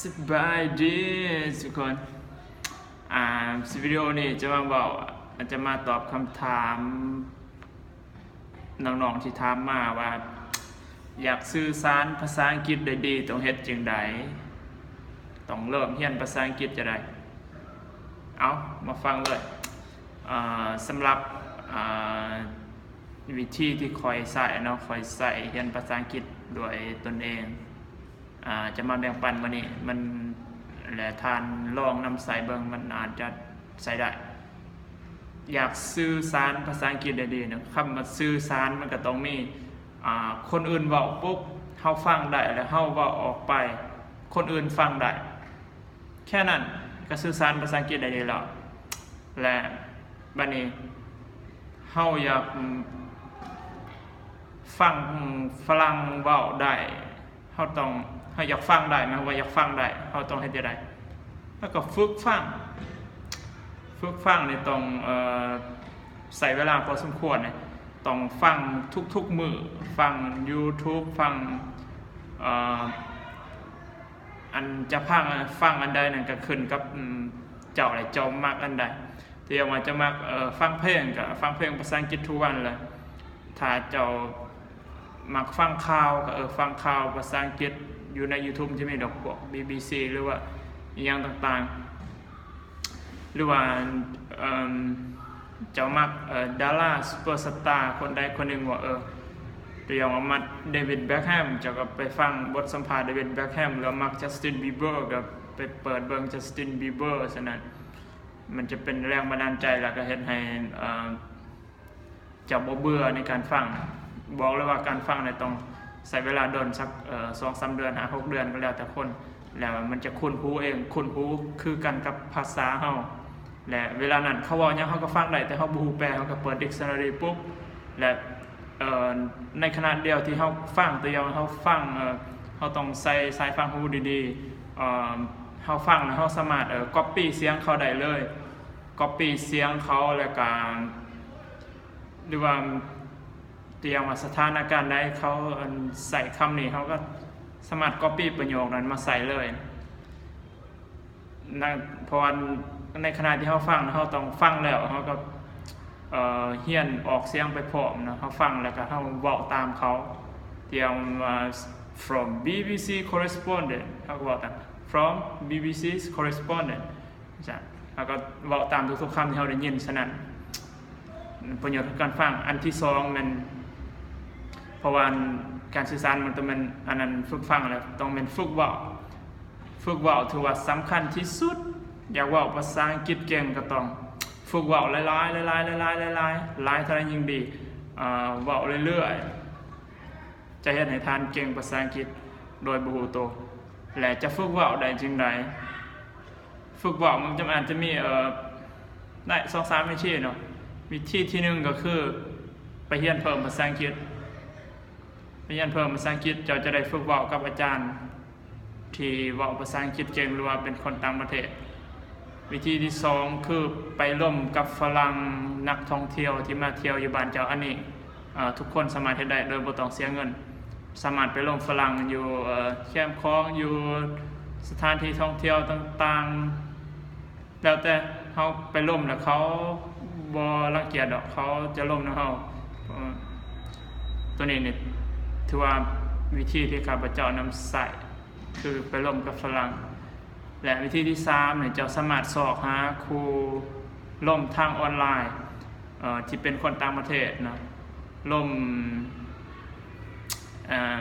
ສະບາຍດີທຸກຄົນ ອ່າ ວິດີໂອນີ້ຈະມາເວົ້າ ຈະມາຕອບຄຳຖາມ ນ້ອງໆທີ່ຖາມມາວ່າ ຢາກສື່ສານພາສາອັງກິດໄດ້ດີ ຕ້ອງເຮັດຈັ່ງໃດ? ຕ້ອງເລີ່ມຮຽນພາສາອັງກິດຈັ່ງໃດ? ເອົາ ມາຟັງເລີຍ. ເອີ ສຳລັບ ເອີ ວິທີທີ່ຂ້ອຍໃຊ້ເນາະ, ຂ້ອຍໃຊ້ຮຽນພາສາອັງກິດດ້ວຍຕົນເອງ. ອາ ຈະມາແບ່ງປັນມື້ນີ້ ມັນ ແລະ ທ່ານລອງນຳໃຊ້ເບິ່ງ ມັນອາດຈະໃຊ້ໄດ້. ຢາກສື່ສານພາສາອັງກິດໄດ້ດີນະ, ຄຳວ່າສື່ສານມັນກໍຕ້ອງມີ ອາ ຄົນອື່ນເວົ້າປຸບ ເຮົາຟັງໄດ້ ແລະ ເຮົາເວົ້າອອກໄປ ຄົນອື່ນຟັງໄດ້ ແຄ່ນັ້ນກໍສື່ສານພາສາອັງກິດໄດ້ດີແລ້ວ. ແລະ ບັດນີ້ເຮົາຢາກ ອາ ຟັງຝຣັ່ງເວົ້າໄດ້ ເຮົາຕ້ອງ ເຮົາຢາກຟັງໄດ້ ໝາຍຄວາມວ່າຢາກຟັງໄດ້ ເຮົາຕ້ອງເຮັດຈັ່ງໃດ? ເຮົາກໍຝຶກຟັງ. ຝຶກຟັງນີ້ຕ້ອງ ເອີ ໃຊ້ເວລາພໍສົມຄວນເດ, ຕ້ອງຟັງທຸກໆມື້, ຟັງ YouTube, ຟັງ ເອີ ອັນຈະຟັງ ຟັງອັນໃດນັ້ນກໍຂຶ້ນກັບ ອາ ເຈົ້າແຫຼະ ເຈົ້າມັກອັນໃດ. ແຕ່ວ່າເຈົ້າມັກ ເອີ ຟັງເພງ ກໍຟັງເພງພາສາອັງກິດທຸກວັນແຫຼະ. ຖ້າເຈົ້າມັກຟັງຂ່າວ ກໍ ເອີ ຟັງຂ່າວພາສາອັງກິດ ຢູ່ໃນ YouTube ຈະມີດອກ ພວກ BBC ຫຼືວ່າອີ່ຫຍັງຕ່າງໆ ຫຼືວ່າ ເອີ ເຈົ້າມັກ ເອີ ດາລາຊຸບເປີສະຕາຄົນໃດຄົນໜຶ່ງ ວ່າ ເອີ ຕົວຢ່າງວ່າມັກ David Beckham ເຈົ້າກໍໄປຟັງບົດສຳພາດ David Beckham ຫຼືມັກ Justin Bieber ກໍໄປເປີດເບິ່ງ Justin Bieber ສະນັ້ນ ມັນຈະເປັນແຮງບັນດານໃຈ ແລ້ວກໍເຮັດໃຫ້ ເອີ ເຈົ້າບໍ່ເບື່ອໃນການຟັງ. ບອກເລີຍວ່າການຟັງນີ້ຕ້ອງໃຊ້ເວລາດົນ ສັກ ເອີ ສອງສາມເດືອນ ຫ້າຫົກເດືອນ ກໍແລ້ວແຕ່ຄົນ ແລ້ວມັນຈະຄຸ້ນຫູເອງ. ຄຸ້ນຫູຄືກັນກັບພາສາເຮົາ ແລະ ເວລານັ້ນເຂົາເວົ້າຫຍັງເຮົາກໍຟັງໄດ້ ແຕ່ເຮົາບໍ່ຮູ້ແປ ເຮົາກໍເປີດ dictionary ປຸບ ແລະ ເອີ ໃນຂະນະດຽວທີ່ເຮົາຟັງ ຕົວຢ່າງເຮົາຟັງ ເອີ ເຮົາຕ້ອງໃສ່ສາຍຟັງຫູດີໆ ເອີ ເຮົາຟັງແລ້ວເຮົາສາມາດ ເອີ copy ສຽງເຂົາໄດ້ເລີຍ copy ສຽງເຂົາ ແລ້ວກໍ ຫຼືວ່າຕົວຢ່າງວ່າສະຖານະການໃດເຂົາ ອັນ ໃຊ້ຄຳນີ້ ເຮົາກໍສາມາດ copy ປະໂຫຍກນັ້ນມາໃຊ້ເລີຍນະ. ເພາະວ່າໃນຂະນະທີ່ເຮົາຟັງ ເຮົາຕ້ອງຟັງແລ້ວ ເຮົາກໍ ເອີ ຮຽນອອກສຽງໄປພ້ອມນະ, ເຮົາຟັງແລ້ວກໍເຮົາເວົ້າຕາມເຂົາ. ຢ່າງວ່າ from BBC correspondent ເຮົາກໍເວົ້າຕາມ from BBC's correspondent ເຮົາກໍເວົ້າຕາມທຸກໆຄຳທີ່ເຮົາໄດ້ຍິນ. ສະນັ້ນ ປະໂຫຍດຂອງການຟັງ. ອັນທີສອງແມ່ນ ເພາະວ່າການສື່ສານມັນຕ້ອງແມ່ນ ອັນນັ້ນ ຝຶກຟັງແລ້ວ ຕ້ອງແມ່ນຝຶກເວົ້າ. ຝຶກເວົ້າຖືວ່າສຳຄັນທີ່ສຸດ. ຢາກເວົ້າພາສາອັງກິດເກັ່ງ ກໍຕ້ອງຝຶກເວົ້າຫຼາຍໆ ຫຼາຍໆ ຫຼາຍໆ ຫຼາຍໆ ຫຼາຍເທົ່າໃດຍິ່ງດີ. ເອີ ເວົ້າເລື້ອຍໆ ຈະເຮັດໃຫ້ທ່ານເກັ່ງພາສາອັງກິດໂດຍບໍ່ຮູ້ໂຕ. ແລະ ຈະຝຶກເວົ້າໄດ້ຈັ່ງໃດ? ຝຶກເວົ້າມັນຈະ ອາດຈະມີ ເອີ ໄດ້ສອງສາມວິທີເນາະ. ວິທີທີໜຶ່ງກໍຄືໄປຮຽນເພີ່ມພາສາອັງກິດ. ໄປຮຽນເພີ່ມພາສາອັງກິດ ເຈົ້າຈະໄດ້ຝຶກເວົ້າກັບອາຈານທີ່ເວົ້າພາສາອັງກິດເກັ່ງ ຫຼືວ່າເປັນຄົນຕ່າງປະເທດ. ວິທີທີສອງຄືໄປລົມກັບຝຣັ່ງນັກທ່ອງທ່ຽວທີ່ມາທ່ຽວຢູ່ບ້ານເຈົ້າ. ອັນນີ້ ເອີ ທຸກຄົນສາມາດເຮັດໄດ້ໂດຍບໍ່ຕ້ອງເສຍເງິນ. ສາມາດໄປລົມຝຣັ່ງຢູ່ ເອີ ແຄມຂອງ ຢູ່ສະຖານທີ່ທ່ອງທ່ຽວຕ່າງໆ ແລ້ວແຕ່ເຮົາໄປລົມແລ້ວເຂົາບໍ່ລັງກຽດດອກ ເຂົາຈະລົມນຳເຮົາ. ເອີ ຕົວນີ້ນີ້ຖືວ່າວິທີທີ່ຂ້າພະເຈົ້ານຳໃຊ້ ຄືໄປລົມກັບຝຣັ່ງ. ແລະ ວິທີທີສາມນີ້ ເຈົ້າສາມາດຊອກຫາຄູລົມທາງອອນລາຍ ເອີ ທີ່ເປັນຄົນຕ່າງປະເທດນະ ລົມ ເອີ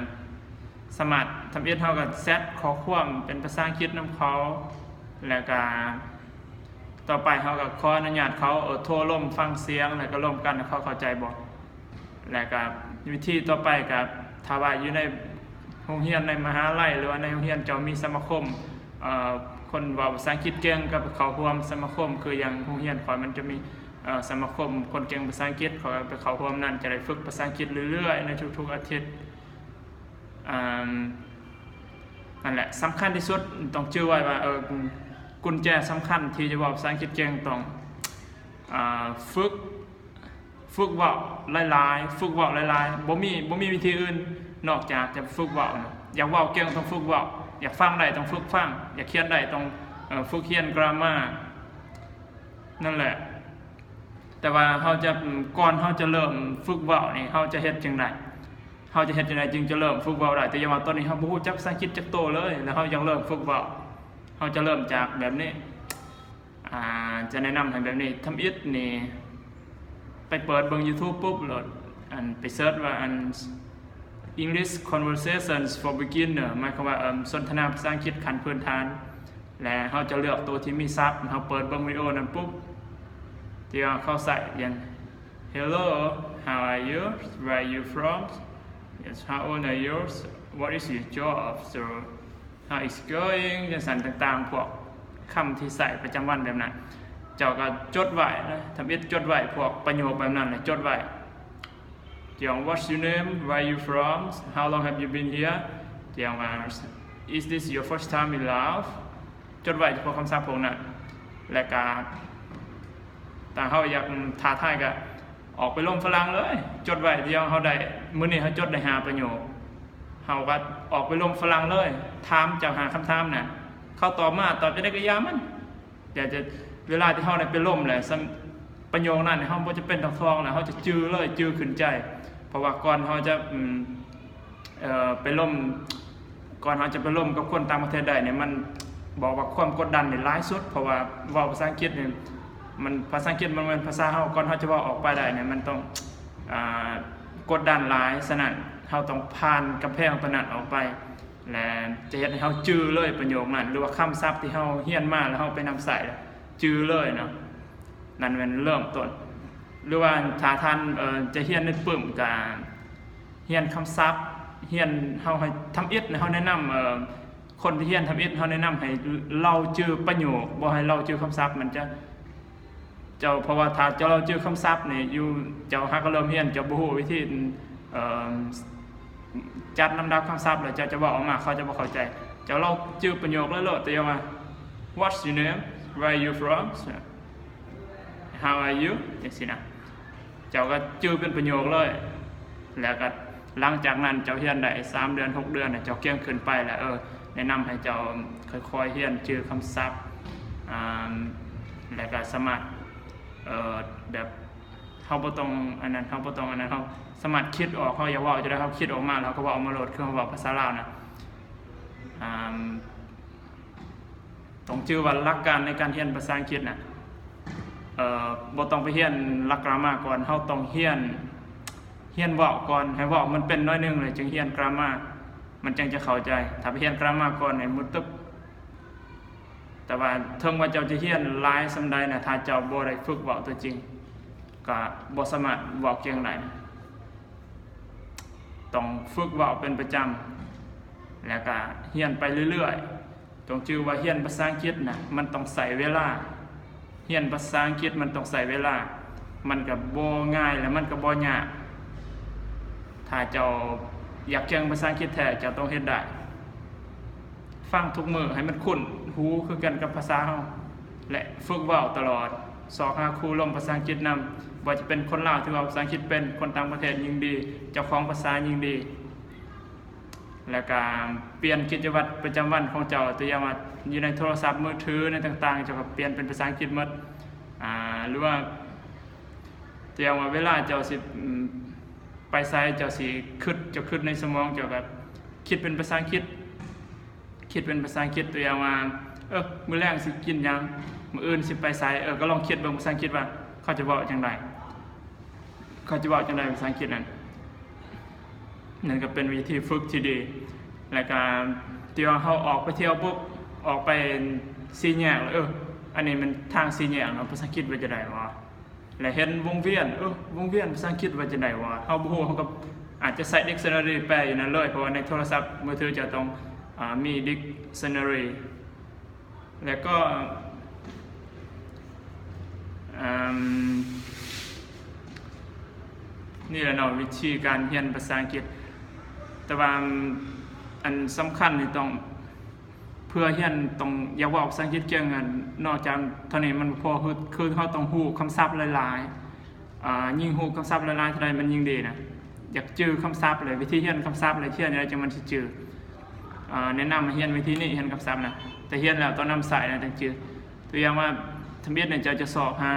ສາມາດ ທຳອິດເຮົາກໍແຊັດຂໍ້ຄວາມເປັນພາສາອັງກິດນຳເຂົາ ແລ້ວກໍຕໍ່ໄປເຮົາກໍຂໍອະນຸຍາດເຂົາ ເອີ ໂທລົມຟັງສຽງ ແລ້ວກໍລົມກັນ ເຂົາເຂົ້າໃຈບໍ່. ແລ້ວກໍວິທີຕໍ່ໄປກໍ ຖ້າວ່າຢູ່ໃນໂຮງຮຽນ ໃນມະຫາໄລ ຫຼືວ່າໃນໂຮງຮຽນເຈົ້າມີສະມາຄົມ ເອີ ຄົນເວົ້າພາສາອັງກິດເກັ່ງ ກໍໄປເຂົ້າຮ່ວມສະມາຄົມ. ຄືຢ່າງໂຮງຮຽນຂ້ອຍມັນຈະມີ ເອີ ສະມາຄົມຄົນເກັ່ງພາສາອັງກິດ, ຂ້ອຍກໍໄປເຂົ້າຮ່ວມນັ້ນ ຈະໄດ້ຝຶກພາສາອັງກິດເລື້ອຍໆ ໃນທຸກໆອາທິດ. ອາ ນັ້ນແຫຼະ ສຳຄັນທີ່ສຸດ ຕ້ອງຈື່ໄວ້ວ່າ ເອີ ກຸນແຈສຳຄັນທີ່ຈະເວົ້າພາສາອັງກິດເກັ່ງ ຕ້ອງ ອາ ຝຶກ ຝຶກເວົ້າຫຼາຍໆ ຝຶກເວົ້າຫຼາຍໆ. ບໍ່ມີ ບໍ່ມີວິທີອື່ນນອກຈາກຈະຝຶກເວົ້ານະ. ຢາກເວົ້າເກັ່ງຕ້ອງຝຶກເວົ້າ. ຢາກຟັງໄດ້ຕ້ອງຝຶກຟັງ, ຢາກຂຽນໄດ້ຕ້ອງ ເອີ ຝຶກຮຽນ grammar ນັ້ນແຫຼະ. ແຕ່ວ່າເຮົາຈະ ກ່ອນເຮົາຈະເລີ່ມຝຶກເວົ້ານີ້ ເຮົາຈະເຮັດຈັ່ງໃດ? ເຮົາຈະເຮັດຈັ່ງໃດຈຶ່ງຈະເລີ່ມຝຶກເວົ້າໄດ້? ແຕ່ຢ່າວ່າຕອນນີ້ເຮົາບໍ່ຮູ້ຈັກພາສາອັງກິດຈັກໂຕເລີຍ ແລ້ວເຮົາຢາກເລີ່ມຝຶກເວົ້າ, ເຮົາຈະເລີ່ມຈາກແບບນີ້. ອາ ຈະແນະນຳໃຫ້ແບບນີ້, ທຳອິດນີ້ ໄປເປີດເບິ່ງ YouTube ປຸບໂລດ, ອັນ ໄປເສີດວ່າ ອັນ English Conversations for Beginner ໝາຍຄວາມວ່າ ເອີ ສົນທະນາພາສາອັງກິດຂັ້ນພື້ນຖານ ແລະ ເຮົາຈະເລືອກໂຕທີ່ມີສັບ. ເຮົາເປີດເບິ່ງວິດີໂອນັ້ນປຸບ ທີ່ວ່າເຂົາໃຊ້ຢ່າງ Hello, how are you? Where are you from? Yes, how old are you? What is your job? So, how is going? ຈັ່ງຊັ້ນຕ່າງໆ ພວກຄຳທີ່ໃຊ້ປະຈຳວັນແບບນັ້ນ ເຈົ້າກໍຈົດໄວ້ນະ, ທຳອິດຈົດໄວ້ພວກປະໂຫຍກແບບນັ້ນແຫຼະ, ຈົດໄວ້. ຢ່າງ What's your name? Where are you from? How long have you been here? ຢ່າງວ່າ Is this your first time in Laos? ຈົດໄວ້ພວກຄຳສັບພວກນັ້ນ ແລະກະ ຖ້າເຮົາຢາກທ້າທາຍກະອອກໄປລົມຝຣັ່ງເລີຍ, ຈົດໄວ້ທີ່ເຮົາໄດ້ ມື້ນີ້ເຮົາຈົດໄດ້ຫ້າປະໂຫຍກ, ເຮົາກະອອກໄປລົມຝຣັ່ງເລີຍ, ຖາມເຈົ້າຫ້າຄຳຖາມນັ້ນ, ເຂົາຕອບມາ ຕອບຈັ່ງໃດກະຢ່າມັນ. ແຕ່ຈະ ເວລາທີ່ເຮົາໄດ້ໄປລົມແລ້ວ ສຳ ປະໂຫຍກນັ້ນເຮົາບໍ່ຈຳເປັນຕ້ອງທ່ອງແລ້ວ, ເຮົາຈະຈື່ເລີຍ, ຈື່ຂຶ້ນໃຈ. ເພາະວ່າກ່ອນເຮົາຈະ ອືມ ເອີ ໄປລົມ ກ່ອນເຮົາຈະໄປລົມກັບຄົນຕ່າງປະເທດໄດ້ນີ້ ມັນບອກວ່າຄວາມກົດດັນນີ້ຫຼາຍສຸດ, ເພາະວ່າເວົ້າພາສາອັງກິດນີ້ ມັນ ພາສາອັງກິດມັນບໍ່ແມ່ນພາສາເຮົາ, ກ່ອນເຮົາຈະເວົ້າອອກໄປໄດ້ນີ້ ມັນຕ້ອງ ອາ ກົດດັນຫຼາຍ. ສະນັ້ນ ເຮົາຕ້ອງຜ່ານກຳແພງຕົວນັ້ນອອກໄປ ແລະ ຈະເຮັດໃຫ້ເຮົາຈື່ເລີຍປະໂຫຍກນັ້ນ ຫຼືວ່າຄຳສັບທີ່ເຮົາຮຽນມາ ແລ້ວເຮົາໄປນຳໃຊ້ ຈື່ເລີຍເນາະ. ນັ້ນແມ່ນເລີ່ມຕົ້ນ. ຫຼືວ່າຖ້າທ່ານ ເອີ ຈະຮຽນໃນປຶ້ມ ກະຮຽນຄຳສັບ, ຮຽນ ເຮົາໃຫ້ ທຳອິດເຮົາແນະນຳ ເອີ ຄົນທີ່ຮຽນທຳອິດ ເຮົາແນະນຳໃຫ້ເລົ່າຈື່ປະໂຫຍກ, ບໍ່ໃຫ້ເລົ່າຈື່ຄຳສັບ. ມັນຈະ ເຈົ້າ ເພາະວ່າຖ້າເຈົ້າເລົ່າຈື່ຄຳສັບນີ້ ຢູ່ ເຈົ້າຫາກໍເລີ່ມຮຽນ ເຈົ້າບໍ່ຮູ້ວິທີ ເອີ ຈັດລຳດັບຄຳສັບ ແລ້ວເຈົ້າຈະເວົ້າອອກມາ ເຂົາຈະບໍ່ເຂົ້າໃຈ. ເຈົ້າເລົ່າຈື່ປະໂຫຍກເລີຍໂລດ, ຕົວຢ່າງວ່າ What's your name? Where are you from? How are you? ຈັ່ງຊີ້ນະ. ເຈົ້າກໍຈື່ເປັນປະໂຫຍກເລີຍ. ແລ້ວກໍຫຼັງຈາກນັ້ນເຈົ້າຮຽນໄດ້ສາມເດືອນ ຫົກເດືອນ ເຈົ້າກ່ຽງຂຶ້ນໄປແລ້ວ ເອີ ແນະນຳໃຫ້ເຈົ້າຄ່ອຍໆຮຽນຈື່ຄຳສັບ ອາ ແລ້ວກໍສາມາດ ເອີ ແບບ ເຮົາບໍ່ຕ້ອງອັນນັ້ນ ເຮົາບໍ່ຕ້ອງອັນນັ້ນ ເຮົາສາມາດຄິດອອກ ເຮົາຢາກເວົ້າຈັ່ງໃດ ເຮົາຄິດອອກມາ ແລ້ວເຮົາກໍເວົ້າມາໂລດ ຄືເຮົາເວົ້າພາສາລາວນະ. ອາ ຕ້ອງຈື່ວ່າຫຼັກການໃນການຮຽນພາສາອັງກິດນະ ເອີ ບໍ່ຕ້ອງໄປຮຽນຫຼັກກຣາມາກ່ອນ, ເຮົາຕ້ອງຮຽນ ຮຽນເວົ້າກ່ອນ, ໃຫ້ເວົ້າມັນເປັນໜ້ອຍໜຶ່ງ ແລ້ວຈຶ່ງຮຽນກຣາມາ ມັນຈັ່ງຈະເຂົ້າໃຈ. ຖ້າໄປຮຽນກຣາມາກ່ອນນີ້ ໝົດຕຶບ. ແຕ່ວ່າເຖິງວ່າເຈົ້າຈະຮຽນຫຼາຍສ່ຳໃດນະ, ຖ້າເຈົ້າບໍ່ໄດ້ຝຶກເວົ້າຕົວຈິງ ກໍບໍ່ສາມາດເວົ້າເກັ່ງໄດ້. ຕ້ອງຝຶກເວົ້າເປັນປະຈຳ ແລ້ວກະຮຽນໄປເລື້ອຍໆ. ຕ້ອງຈື່ວ່າຮຽນພາສາອັງກິດນະ ມັນຕ້ອງໃຊ້ເວລາ. ຮຽນພາສາອັງກິດມັນຕ້ອງໃຊ້ເວລາ. ມັນກະບໍ່ງ່າຍ ແລະ ມັນກະບໍ່ຍາກ. ຖ້າເຈົ້າຢາກເກັ່ງພາສາອັງກິດແທ້ ເຈົ້າຕ້ອງເຮັດໄດ້. ຟັງທຸກມື້ໃຫ້ມັນຄຸ້ນຫູຄືກັນກັບພາສາເຮົາ ແລະ ຝຶກເວົ້າຕະຫຼອດ. ຊອກຫາຄູ່ລົມພາສາອັງກິດນຳ, ບໍ່ວ່າຈະເປັນຄົນລາວທີ່ເວົ້າພາສາອັງກິດເປັນ, ຄົນຕ່າງປະເທດຍິ່ງດີ, ເຈົ້າຂອງພາສາຍິ່ງດີ. ແລ້ວກະປ່ຽນກິດຈະວັດປະຈຳວັນຂອງເຈົ້າ, ຕົວຢ່າງວ່າຢູ່ໃນໂທລະສັບມືຖືໃນຕ່າງໆ ເຈົ້າກໍປ່ຽນເປັນພາສາອັງກິດໝົດ. ອາ ຫຼືວ່າຕົວຢ່າງວ່າເວລາເຈົ້າຊິ ອາ ໄປໃສ ເຈົ້າຊິຄິດ ເຈົ້າຄິດໃນສະໝອງ ເຈົ້າກໍຄິດເປັນພາສາອັງກິດ. ຄິດເປັນພາສາອັງກິດ ຕົວຢ່າງວ່າ ເອີ ມື້ແລງຊິກິນຫຍັງ? ມື້ອື່ນຊິໄປໃສ? ເອີ ກໍລອງຄິດເບິ່ງພາສາອັງກິດວ່າເຂົາຈະເວົ້າຈັ່ງໃດ? ເຂົາຈະເວົ້າຈັ່ງໃດພາສາອັງກິດນັ້ນ? ນັ້ນກໍເປັນວິທີຝຶກທີ່ດີ. ແລ້ວກໍທີ່ວ່າເຮົາອອກໄປທ່ຽວປຸບ ອອກໄປສີ່ແຍກ ເອີ ອັນນີ້ມັນທາງສີ່ແຍກເນາະ ພາສາອັງກິດວ່າຈັ່ງໃດຫວາ? ແລະ ເຫັນວົງວຽນ ເອີ ວົງວຽນພາສາອັງກິດວ່າຈັ່ງໃດຫວາ? ເຮົາບໍ່ຮູ້ ເຮົາກໍອາດຈະໃຊ້ດິກຊັນນາຣີແປຢູ່ນັ້ນເລີຍ ເພາະວ່າໃນໂທລະສັບມືຖືເຈົ້າຕ້ອງ ອາ ມີດິກຊັນນາຣີ. ແລ້ວກໍ ອາ ນີ້ແຫຼະເນາະ ວິທີການຮຽນພາສາອັງກິດ. ແຕ່ວ່າອັນສຳຄັນນີ້ຕ້ອງ ເພື່ອຮຽນຕ້ອງຢາກເວົ້າພາສາອັງກິດເກັ່ງ ນອກຈາກເທົ່ານີ້ມັນບໍ່ພໍ ຄື ຄືເຮົາຕ້ອງຮູ້ຄຳສັບຫຼາຍໆ. ອາ ຍິ່ງຮູ້ຄຳສັບຫຼາຍໆເທົ່າໃດມັນຍິ່ງດີນະ. ຢາກຈື່ຄຳສັບເລີຍ ວິທີຮຽນຄຳສັບເລີຍ ຮຽນຈັ່ງໃດຈັ່ງມັນຊິຈື່. ເອີ ແນະນຳໃຫ້ຮຽນວິທີນີ້, ຮຽນຄຳສັບນະ, ແຕ່ຮຽນແລ້ວຕ້ອງນຳໃຊ້ນະ ຈັ່ງຈື່. ຕົວຢ່າງວ່າ ທຳອິດນີ້ເຈົ້າຈະຊອກຫາ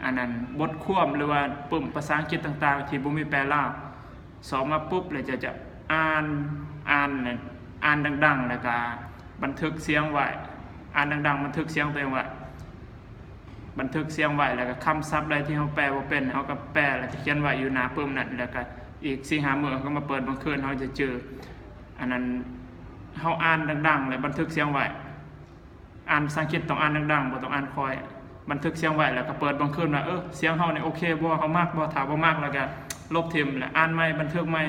ອັນນັ້ນ ບົດຄວາມ ຫຼືວ່າປຶ້ມພາສາອັງກິດຕ່າງໆ ທີ່ບໍ່ມີແປລາວ. ຊອກມາປຸບ ແລ້ວເຈົ້າຈະອ່ານ, ອ່ານ, ອ່ານດັງໆ ແລ້ວກະບັນທຶກສຽງໄວ້, ອ່ານດັງໆ ບັນທຶກສຽງຕົວເອງໄວ້. ບັນທຶກສຽງໄວ້ ແລ້ວກໍຄຳສັບໃດທີ່ເຮົາແປບໍ່ເປັນ ເຮົາກໍແປ ແລ້ວກໍຂຽນໄວ້ຢູ່ໜ້າປຶ້ມນັ້ນ ແລ້ວກໍອີກສີ່ຫ້າມື້ເຮົາກໍມາເປີດບາງຄືນ ເຮົາຈະຈື່. ອັນນັ້ນ ເຮົາອ່ານດັງໆ ແລ້ວບັນທຶກສຽງໄວ້. ອ່ານພາສາອັງກິດຕ້ອງອ່ານດັງໆ ບໍ່ຕ້ອງອ່ານຄ່ອຍ. ບັນທຶກສຽງໄວ້ ແລ້ວກໍເປີດບາງຄືນວ່າ ເອີ ສຽງເຮົານີ້ໂອເຄບໍ່? ເຮົາມັກບໍ່? ຖ້າບໍ່ມັກ ແລ້ວກໍລົບຖິ້ມ ແລ້ວອ່ານໃໝ່ ບັນທຶກໃໝ່.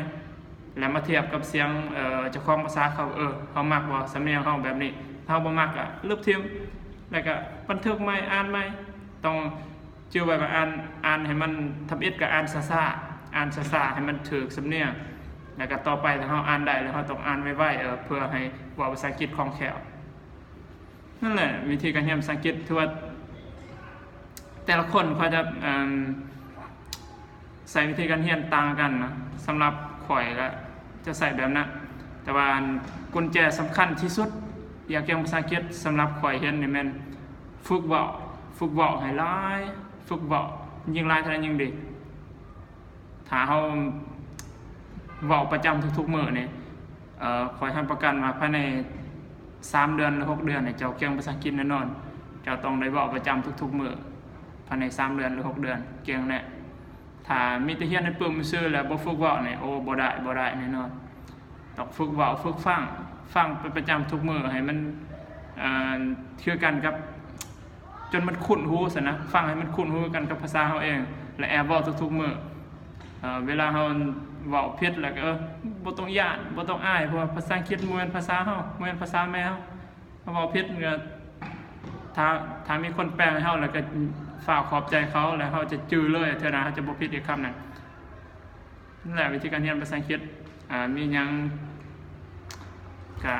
ແລ້ວມາທຽບກັບສຽງ ເອີ ເຈົ້າຂອງພາສາເຂົາ, ເອີ ເຮົາມັກບໍ່ ສຳນຽງເຮົາແບບນີ້? ຖ້າເຮົາບໍ່ມັກກໍລົບຖິ້ມ ແລ້ວກໍບັນທຶກໃໝ່ ອ່ານໃໝ່. ຕ້ອງຈື່ໄວ້ວ່າອ່ານ, ອ່ານໃຫ້ມັນ ທຳອິດກໍອ່ານຊ້າໆ, ອ່ານຊ້າໆ ໃຫ້ມັນຖືກສຳນຽງ. ແລ້ວກໍຕໍ່ໄປ ຖ້າເຮົາອ່ານໄດ້ແລ້ວ ເຮົາຕ້ອງອ່ານໄວໆ ເອີ ເພື່ອໃຫ້ເວົ້າພາສາອັງກິດຄ່ອງແຄ້ວ. ນັ້ນແຫຼະ ວິທີການຮຽນພາສາອັງກິດ ຖືວ່າແຕ່ລະຄົນເຂົາຈະ ເອີ່ມ ໃຊ້ວິທີການຮຽນຕ່າງກັນນະ. ສຳລັບຂ້ອຍກໍຈະໃຊ້ແບບນັ້ນ, ແຕ່ວ່າກຸນແຈສຳຄັນທີ່ສຸດ ຢາກເກັ່ງພາສາອັງກິດ ສຳລັບຂ້ອຍເຫັນນີ້ແມ່ນຝຶກເວົ້າ, ຝຶກເວົ້າໃຫ້ຫຼາຍ, ຝຶກເວົ້າ ຍິ່ງຫຼາຍເທົ່າໃດຍິ່ງດີ. ຖ້າເຮົາເວົ້າປະຈຳທຸກໆມື້ນີ້ ເອີ ຂ້ອຍຮັບປະກັນວ່າພາຍໃນສາມເດືອນ ຫຼື ຫົກເດືອນນີ້ ເຈົ້າເກັ່ງພາສາອັງກິດແນ່ນອນ. ເຈົ້າຕ້ອງໄດ້ເວົ້າປະຈຳທຸກໆມື້ ພາຍໃນສາມເດືອນ ຫຼື ຫົກເດືອນ ເກັ່ງແນ່. ຖ້າມີແຕ່ຮຽນໃນປຶ້ມຊື່ແລ້ວບໍ່ຝຶກເວົ້ານີ້ ໂອ້ ບໍ່ໄດ້, ບໍ່ໄດ້ແນ່ນອນ. ຕ້ອງຝຶກເວົ້າ, ຝຶກຟັງ, ຟັງເປັນປະຈຳທຸກມື້ ໃຫ້ມັນ ເອີ່ ຄືກັນກັບ ຈົນມັນຄຸ້ນຫູຊັ້ນນະ, ຟັງໃຫ້ມັນຄຸ້ນຫູກັນກັບພາສາເຮົາເອງ ແລະ ແອບເວົ້າທຸກໆມື້. ເອີ ເວລາເຮົາເວົ້າຜິດແລ້ວກໍ ເອີ ບໍ່ຕ້ອງຢ້ານ, ບໍ່ຕ້ອງອາຍ, ເພາະວ່າພາສາອັງກິດບໍ່ແມ່ນພາສາເຮົາ, ບໍ່ແມ່ນພາສາແມ່ເຮົາ. ເຮົາເວົ້າຜິດກໍ ຖ້າ, ຖ້າມີຄົນແປໃຫ້ເຮົາ ແລ້ວກໍຟ້າວຂອບໃຈເຂົາ ແລ້ວເຮົາຈະຈື່ເລີຍ, ເທື່ອໜ້າເຮົາຈະບໍ່ຜິດອີກຄຳນັ້ນ. ນັ້ນແຫຼະ ວິທີການຮຽນພາສາອັງກິດ ອາ ມີຫຍັງກະ